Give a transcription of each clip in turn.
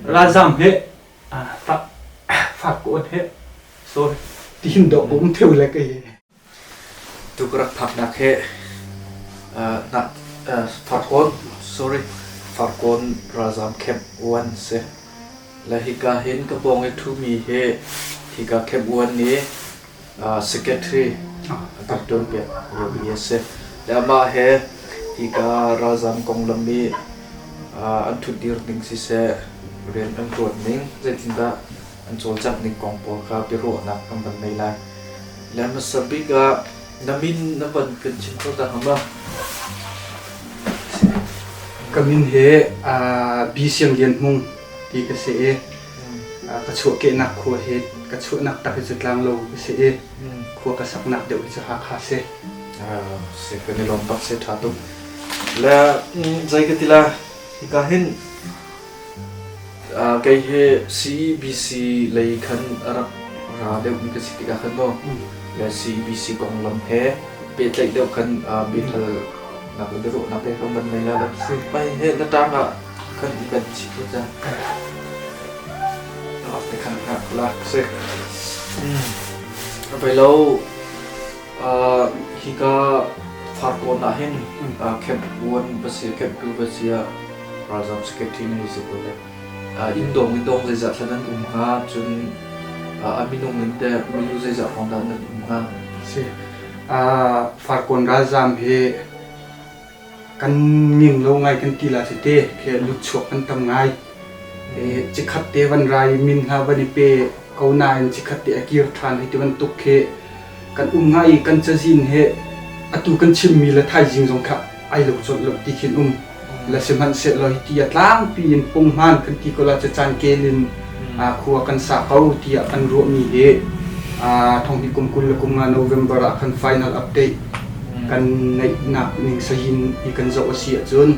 Ralzam he Farkawn he sorry Tihin dawh ka um theu le kei. Tu ka rak phaknak he Farkawn sorry Farkawn ralzam camp 1 si. Le hika hin ka pawng i ṭhumi hi hika camp 1 i secretary a kan ṭuanpiak liomi a si. Le amah he hika ralzam konglam i an ṭhutdir ning siseh, rian an ṭuan ning, zeitindah an cawlcangh ning kong pawl kha biaruahnak kan van ngei lai. Le hmasa bik ah na min na van kan chim kho ta hnga maw? Ka min hi B Siang Lian Hmung ti ka si i ka chuahkehnak khua hi ka chuahnak tak hi cu Tlanglo ka si i khua ka saknak deuh hi cu Hakha si. Si kan i lawm bak si ṭha tuk. Le zei ka ti la hika hin kei hi CEBC lei khan a rak ra deuhmi ka si tikah khan maw le CEBC konglam he pehtlaih deuh khan biahal nak le biaruahnak he kan van ngei la le mai he na ṭang ah khan i kan chih ko ca. Te khan hngak la si. Vai lo Hika Farkawn ah hin camp 1 va si, camp 2 va si ah ralzam secretary na hei si ko le. Inn dawng in dawng zeizah thla nan um hnga, cun a minung in teh milu zeizah hrawng dah nan um hnga? Si. Farkawn ralzam hi kan nging lo ngai kan ti la cu te khi lutchuak kan tam ngai. Cikhat te van ra i min hna van i pe ko nain cikhat te a kir ṭhan hei ti bantuk khi kan um ngai i kan cazin he atu kan chimmi le thaizing zong kha ai lo colh lo ti khin um. Le sihmanhsehlaw hiti a tlangpi in punghman kan ti ko la cu caan kel in khua kan sa ko tiah kan ruahmi hi thonghnih kum 25 November ah khan final update kan neihnak ning sahin i kan zoh a si ahcun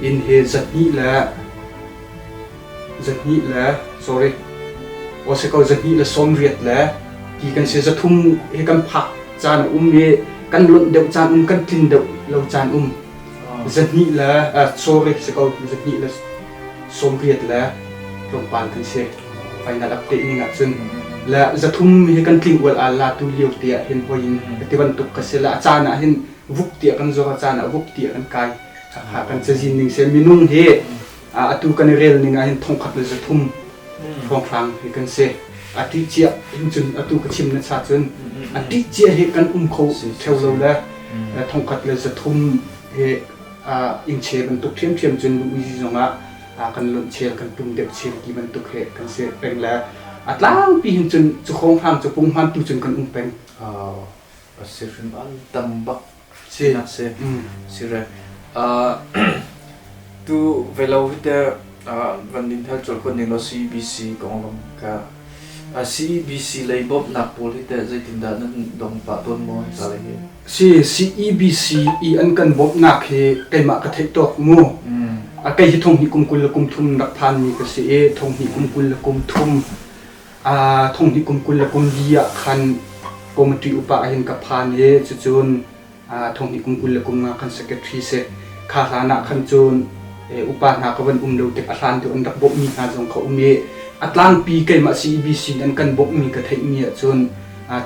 inn hi zahnih le zahnih le sorry aw si ko 280 le ti kan si 300 hi kan phak caan a um i kan lonh deuh caan um kan tlin deuh lo caan um 200 le sorry si ko 280 le tlawmpal kan si final update ning ah cun le 300 hi kan tling ual al la tu lio te ah hin hoi in ti bantuk ka si le a caan ah hin vuk tiah kan zor a caan ah vuk tiah kan kai kan cazin ning se minung hi atu kan i rel ning ah hin 1300 hrawnghrang hi kan si. A ṭih cia hin cun atu ka chim na cha cun a ṭih cia hi kan um kho ṭheo lo le 1300 hi innche bantuk ṭhiamṭhiam cun luh zongah kan lonh chel kan tum deuh chel ti bantuk he kan si peng le a tlangpi hin cun cu hrawnghrang cu punghman tu cun kan um peng. A si hrim an tam bak sinak si si re tu velo hi te van nin hal chol kon ning lo CBC konglam ka CBC lei bawmhnak pawl hi te zeitindah nan dong pah tawn maw hi ka lei hi Si CEBC i an kan bawmhnak hi keimah ka theih tawk mu. A kei hi thong hnih kum kul le kum thum rak phan mi ka si i thong hnih kum kul le kum thum thong hnih kum kul le kum li ah khan committee upa ah hin ka phan i cucun thong hnih kum kul le kum nga khan secretary si kha hlan ah khan cun upa hna ka van um lo tik a hlan deuh an rak bawmhmi hna zong kha um i a tlangpi keimah CEBC in an kan bawmhmi ka theihmi ahcun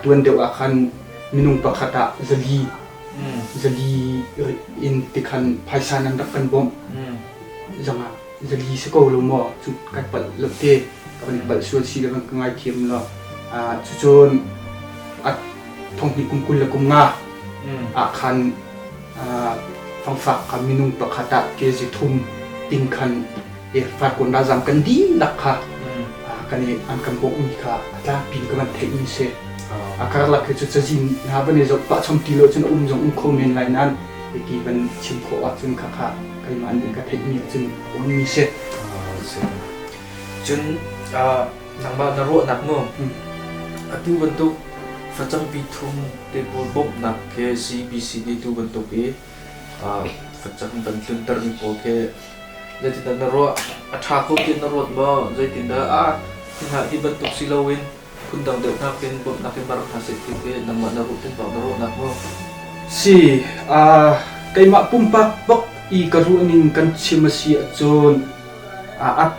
tuan deuh ah khan minung pakhat ah 400 400 in tikhan phaisa nan rak kan bawmh zangah 400 si ko lo maw cu kai palh lo te ka van palh sual si le van ka ngaithiam law cucun a thonghnih kum kul le kum nga ah khan fangfak kha minung pakhat ah kg thum ting khan farkawn ralzam kan dihlak kha kan i an kan bawmhmi kha a tlangpi in ka van theihmi si. A karlak hi cu cazin hna van i zoh pah chom ti lo cun a um zong um kho men lai nain hiti van chim khawh ahcun khakha keimah nih ka theihmi ahcun a ummi si. Cun nangmah na ruahnak mu atu bantuk facang pi thum te pawl bawmhnak khi CBC nih tu bantuk i facang van tluntermi pawl khi zeitindah na ruah a ṭha kho ti na ruat maw zeitindah a hi bantuk si loin phundang deuh nakin bawmhnak in rak hna seh ti khi nangmah na ruah pumpak na ruahnak maw Si keimah pumpak bak i ka ruahning kan chim a si ahcun a.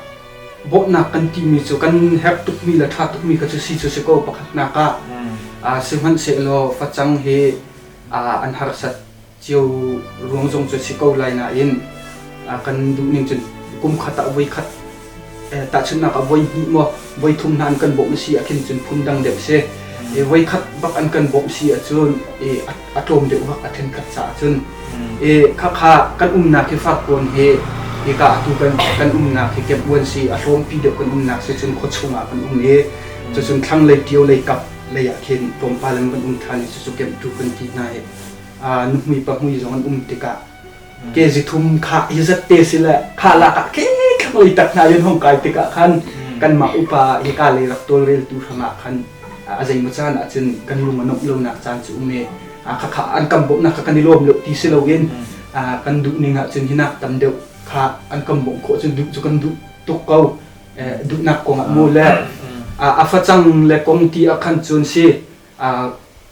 Bawmhnak kan timi cu kan herh tukmi le ṭha tukmi kha cu si cu si ko pakhatnak ah. Sihmanhsehlaw facang hi an harsat cio ruang zong cu si ko lai nain kan duhning cun kum khat ah voi khat, tahchunhnak ah voi hnih maw voi thum hna an kan bawmh a si ahkhin cun phundang deuh si. Voi khat bak an kan bawmh si ahcun a tlawm deuh bak a ṭhenkhat caah cun. Khakha kan umnak hi Farkawn hi hika atu kan umnak hi Camp One si a hlawmpi deuh kan umnak si, cun khuachung ah kan um i cucun thlanglei Tio lei kap lei ah khin tlawmpal in kan um ṭhan i cucu Camp 2 kan ti hna i nuhmui pahmui zong an um tikah ke zi thum kha hi zat te si le kha lak ah ke thlanglei tak hna in hong kai tikah khan kanmah upa hika lei rak tawlreltu hrangah khan a zeimaw caan ah cun kan lung a nuamh lonak caan cu um i khakha an kan bawmhnak kha kan i lawm lo ti si loin kan duh ning ah cun hinak tam deuh kha an kan bawmh khawh cun duh cu kan duh tuk ko. Duhnak kong ah mu le a facang le kong ti ah khan cun si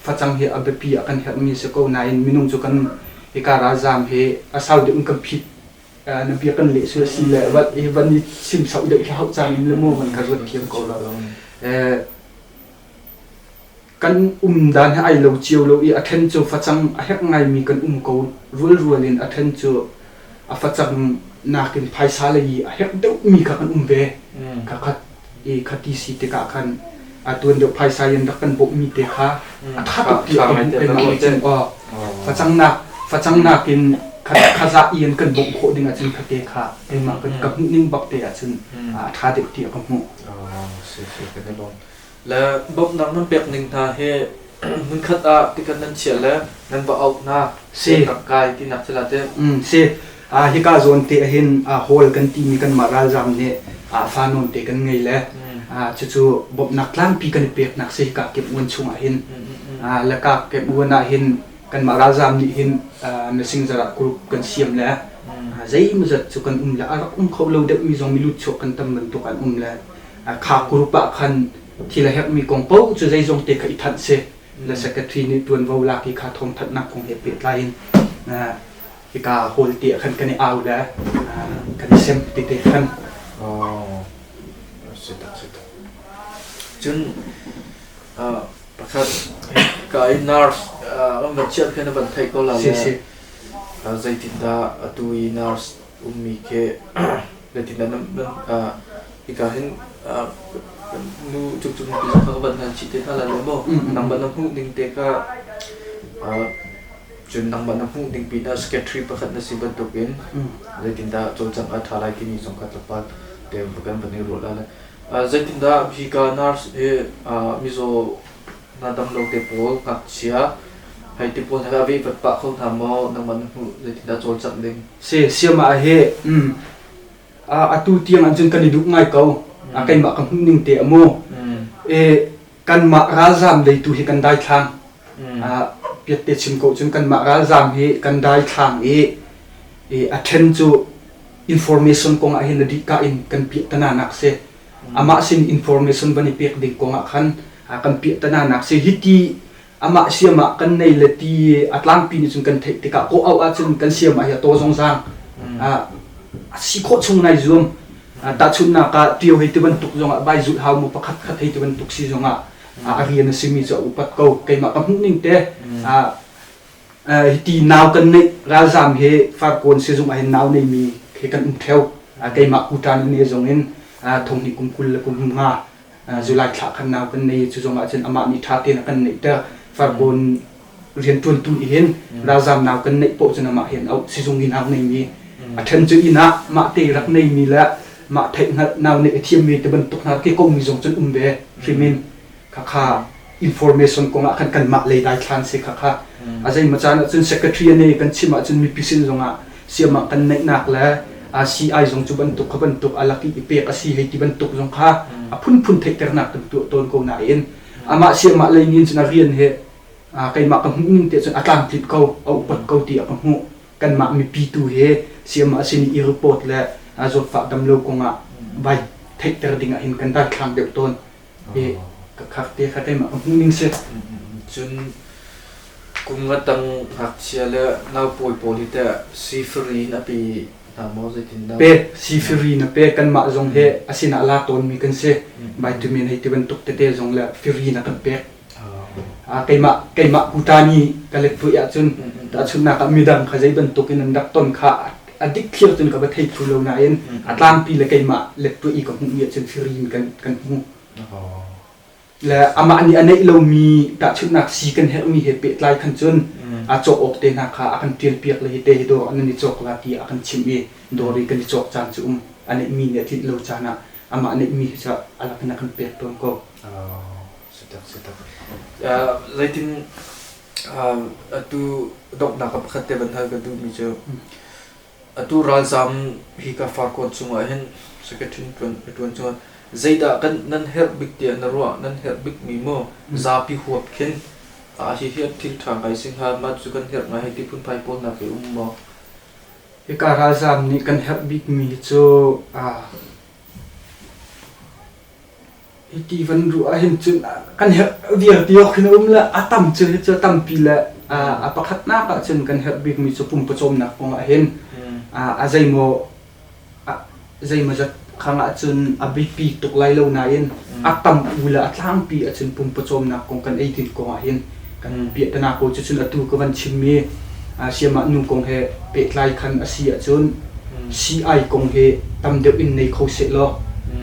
facang hi a biapi ah kan herhmi si ko nain minung cu kan hika ralzaam hi a sau deuh in kan phit na bia kan leh sual si le van i sim sau deuh khi hauh cang in le mu van ka ruat thiam ko lo. Kan um dan hi ai lo cio lo i a ṭhen cu facang a herh ngaimi kan um ko rualrual in a ṭhen cu a facang nakin phaisa lei i a herh deuhmi kha kan um ve. Khakhat i khati si tikah khan a tuan deuh phaisa in rak kan bawmhmi te kha a ṭha tuk ti ka hmuh keimah nih cun aw facang nakin khazah i an kan bawmh khawh ding ahcun khate kha keimah ka hmuh ning bak te ahcun a ṭha deuh ti ka hmuh. Si si kan i lawm. Le bawmhnak nan pek ning hna hi hmunkhat ah tikhat nan chiah le nan va auh hna Si. rak kai tinak thil ah teh? Si. Hika zawn te ahhin hall kan timi kanmah ralzaam nih fa nawn te kan ngei le cucu bawmhnak tlangpi kan i peknak si hika camp uan chung ahhin. Le ka camp uan ahhin kanmah ralzaam nih hin messenger ah group kan siam le zeimawzat cu kan um le a rak um kho lo deuhmi zong milut chuak kan tam bantuk an um le kha group ah khan thil a herhmi kong paoh cu zeizong te kha i thanh si le secretary nih ṭuanvo lak i kha thawngthanhnak kong he pehtlai in hika hall te ah khan kan i au le kan i sem ti te khan. Si tak si tak. Cun pakhat ka i nurse an van chiat khan van theih ko la Si si. Zeitindah atu i nurse ummi khi zeitindah nan hika hin nu cungcung pi zong kha ka van hal chih te hna lai lo maw? Nangmah na hmuh ning te kha cun nangmah na hmuh ning pinah secretary pakhat na si bantukin zeitindah cawlcangh a ṭha lai timi zong kha tlawmpal te kan van i ruah lai. Zeitindah hika nurse hi mizaw hna damlo te pawl ngakchia hei ti pawl hna a vehvat pah kho hna maw? Nangmah na hmuh zeitindah cawlcangh ding? Si siamah hi atu tiang ahcun kan i duh ngai ko. Keimah ka hmuh ning te a mu. Kanmah ralzaam leitu hi kan daithlang. Piatte chim ko cun kanmah ralzaam hi kan daithlang i a ṭhen cu information kong ah hin a dih ka in kan piahtana nak si. Amah sin information van i pek ding kong ah khan kan piahtana nak si. Hiti amah siam ah kan nei le ti a tlangpi nih cun kan theih tikah kawh auh ahcun kan siam ah hi a taw zongzang a si khawh chung nai zuam. Tahchunhnak ah Tio hei ti bantuk zongah vai zulh hau mu pakhat khat hei ti bantuk si zongah a rian a simi cu a upat ko. Keimah ka hmuh ning te hiti nau kan neih ralzaam he Farkawn sizung ah hin nau neimi he kan um theo. Keimah kuṭan in zong in thonghnih kum 20 le kum nga July thla khan nau kan nei cu zong ah cun amah nih ṭha tein a kan neihter. Farkawn rianṭuantu nih hin ralzaam nau kan neih poh cun amah hin auh sizung i nau neimi a ṭhen cu inn ah mah te rak neimi le mah theihhngalh nau neih a thiammi ti bantuk hna ke komi zong cun um ve hrim in khakha information kong ah khan kanmah lei daithlan si khakha a zeimaw caan ahcun secretary ane kan chim ahcun mipi sin zongah siamah kan neihnak le CI zong cu bantuk kha bantuk a lak i pek a si hei ti bantuk zong kha a phunphun theihternak kan tuah tawn ko nain amah siamah lei nin cun a rian he keimah ka hmuh ning te cun a tlamtlinh ko, a upat ko ti a ka hmuh. Kanmah mipi tu he siamah sin i report le zawtfah damlo kongah vai theihter ding ah hin kan daithlang deuh tawn. I ka khak te kha keimah ka hmuh ning si. Cun kum nga tang ngakchia le naupawi pawl hi teh sii free in a pe hna. hna maw zeitindah? Pek si free na pek kanmah zong he a sinah la tawnmi kan si. Vitamin hei ti bantuk tete zong le free na kan pek. Keimah keimah kutani ka let puih ahcun tahchunhnak ah midang kha zei bantuk in an rak ton kha a dik thlir cun ka va thei thlu lo nain a tlangpi le keimah let puih i ka hmuhmi ahcun free in kan kan hmu. Le amah nih a neih lomi tahchunhnak si kan herhmi he pehtlai khan cun a cawk awk te hna kha a kan ṭialpiak le hi te hi dawr nan i cawk la ti a kan chimh i dawr i kan i cawk caan cu um a neihmi nih a tlinh lo caan ah amah neihmi hi cu a lak in a kan pek tawn ko. Sitak sitak. Zeitin atu donghnak ah pakhat te van hal ka duhmi cu Atu ralzaam hika Farkawn chungah hin secretary ṭuan cun zeidah kan nan herh bik tiah na ruah? Nan herh bikmi maw zapi huap khin hihi thil ṭha ngai si hnga mah cu kan herh ngai hei ti phunphai pawl nak hi um maw? Hika ralzaam nih kan herh bikmi cu Hiti van ruah ahhin cun kan herh viar ti awk hin a um le a tam cu hi cu tampi le a pakhatnak ahcun kan herh bikmi cu pumpawcawmnak kong ahhin a zeimaw zeimawzat khang ahcun a biapi tuk lai lo nain a tam u le a tlangpi ahcun pumpawcawmnak kong kan eidin kong ahhin kan piahtana ko. Cucun atu ka van chimmi siamah nu kong he pehtlai khan a si ahcun sii-ai kong hi tam deuh in nei kho sehlaw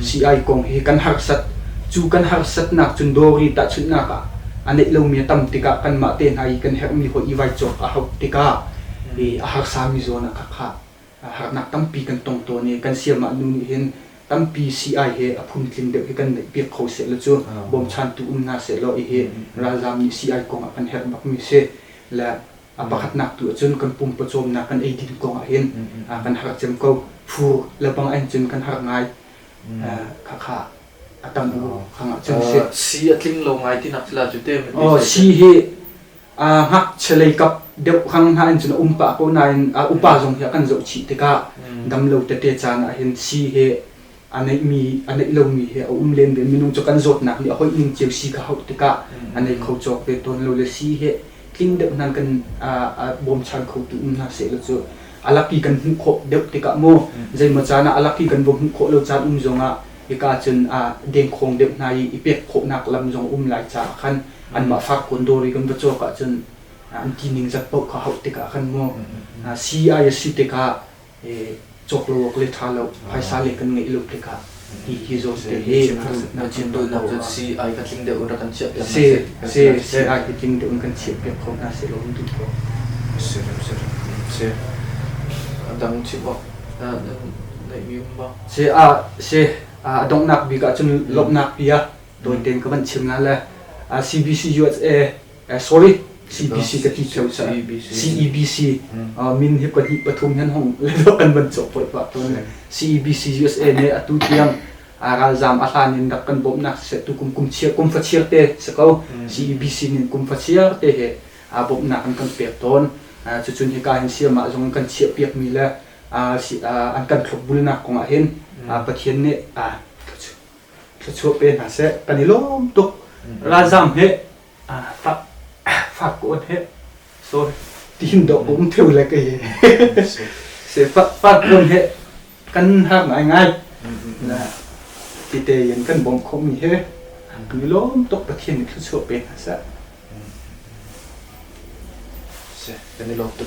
sii-ai kong hi kan harsat cu kan harsatnak cun dawri tahchunhnak ah a neih lomi a tam tikah kanmah te hna i kan herhmi hawi i vai cawk a hauh tikah i a harsami zawn ah khakha harnak tampi kan tong tawn i kan siamah nu nih hin tampi sii-ai he a phuntling deuh hi kan neih piak kho sehlaw cu bawmchantu um hna sehlaw hihi ralzaam nih sii-ai kong ah kan herh bakmi si le A pakhatnak tu ahcun kan pum pawcawmnak kan eidin kong ah hin kan har cem ko. Fur le bang in cun kan har ngai. Khakha a tam u khang ahcun si. Si a tling lo ngai tinak sila cu te. Oh, si hi ngakchia lei kap deuh khang hna in cun a um pah ko nain upa zong hi a kan zoh chih tikah dam lo tete caan ah hin si hi a neihmi a neih lomi he a um len ve minung cu kan zawtnak nih a hoih ning cio si kha hauh tikah a nei kho cawk ve tawn lo le si he tling deuh hnan kan bawmchan kho tu um hna seh lo cu a laki kan hmuh khawh deuh tikah mu zeimaw caan ah a laki kan va hmuh khawh lo caan um zongah hika cun a dengkhawng deuh hna i i pek khawhnak lam zong um lai caah khan anmah farkawn dawr i kan va cawk ahcun an ti ning zat paoh kha hauh tikah khan mu si ai a si tikah cawk lo awk le ṭha lo phaisa le kan ngeih lo tikah hi hi zawn te hi na chim duhnak cu si ai ka tling deuh rak kan chiah piak si si si ai ka tling deuh kan chiah piak kho hna seh lo duh ko si si si dang chim awk na neih mi um ma si a si a donghnak bik ah cun lawmhnak bia tawi tein ka van chim la le CBC USA sorry CBC ka ti theo sa CEBC min hi pahnih pathum hian hong le kan van cawh poi pa ton CEBC USA ne atu tiang ralzam a hlan in rak kan bawmhnak siseh tu kum kum chia kum fachiar te si ko CEBC nin kum fachiar te he a bawmhnak an kan pek tawn cucun hika hin siamah zong kan chiah piak mi le an kan thlopbulnak kong ah hin Pathian nih thluachuah pe hna seh kan i lawm tuk ralzam he fak ko he sorry tihin dawh ko um theu le kei se fak ko he kan har ngai ngai na tite in kan bawmh khawhmi he kan i lawm tuk Pathian nih thluachuah pe hna seh kan i lawm tuk.